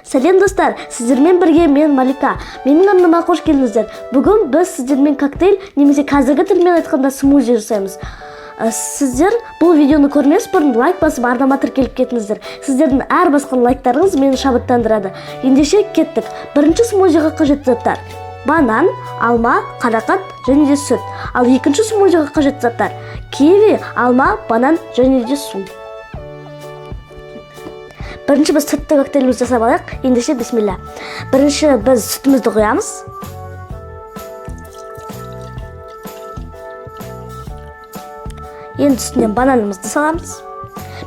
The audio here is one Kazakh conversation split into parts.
Сәлем, достар! Сіздермен бірге мен, Малика. Менің арнама қош келдіңіздер. Бүгін біз сіздермен коктейль немесе қазіргі тілмен айтқанда смузи жасаймыз. Сіздер бұл видеоны көрмес бұрын лайк басып, арнама тіркеліп кетіңіздер. Сіздердің әр басқан лайктарыңыз мені шабыттандырады. Ендеше кеттік. Бірінші смузиға қажетті заттар: банан, алма, қарақат және де сүт. Ал екінші смузиға қажетті заттар: киви, алма, банан және де су. Бірінші біз сүтті коктейлімізді жасап алайық. Ендеше бисмилля. Бірінші біз сүтімізді құямыз. Енді үстінен бананымызды саламыз.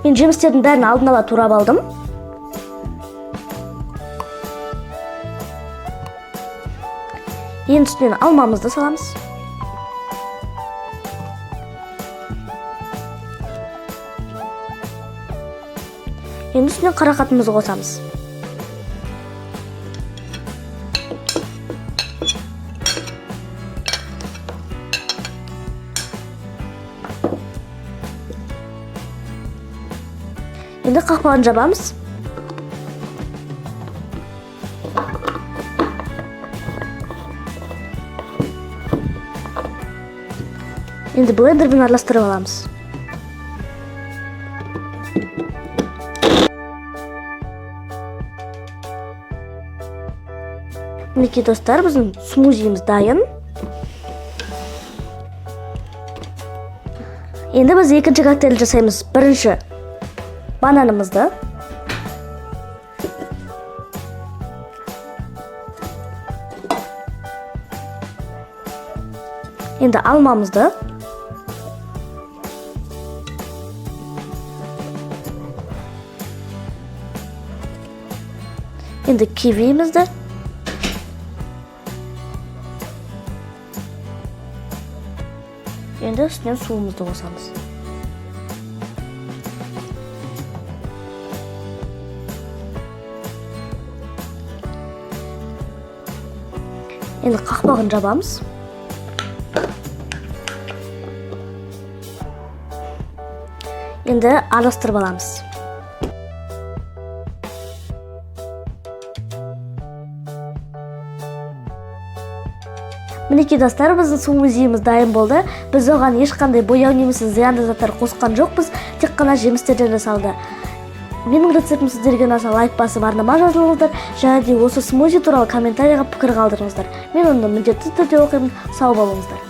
Мен жемістердің бәрін алдын ала турап алдым. Енді үстінен алмамызды саламыз. Енді үстінен қарақатымызды қосамыз. Енді қақпағын жабамыз. Енді блендермен араластырып аламыз. Мінекей, достар, біздің смузиіміз дайын. Енді біз екінші коктейль жасаймыз. Бірінші бананымызды, енді алмамызды, енді кивиімізді, енді үстінен суымызды қосамыз. Енді қақпағын жабамыз. Енді араластырып аламыз. Мінекей, достар, біздің смузиіміз дайын болды. Біз оған ешқандай бояу немесе зиянды заттар қосқан жоқпыз, тек қана жемістерден жасалды. Менің рецептім сіздерге ұнаса, лайк басып, арнама жазылыңыздар және де осы смузи туралы комментарийға пікір қалдырыңыздар. Мен оны міндетті түрде оқимын. Сау болыңыздар!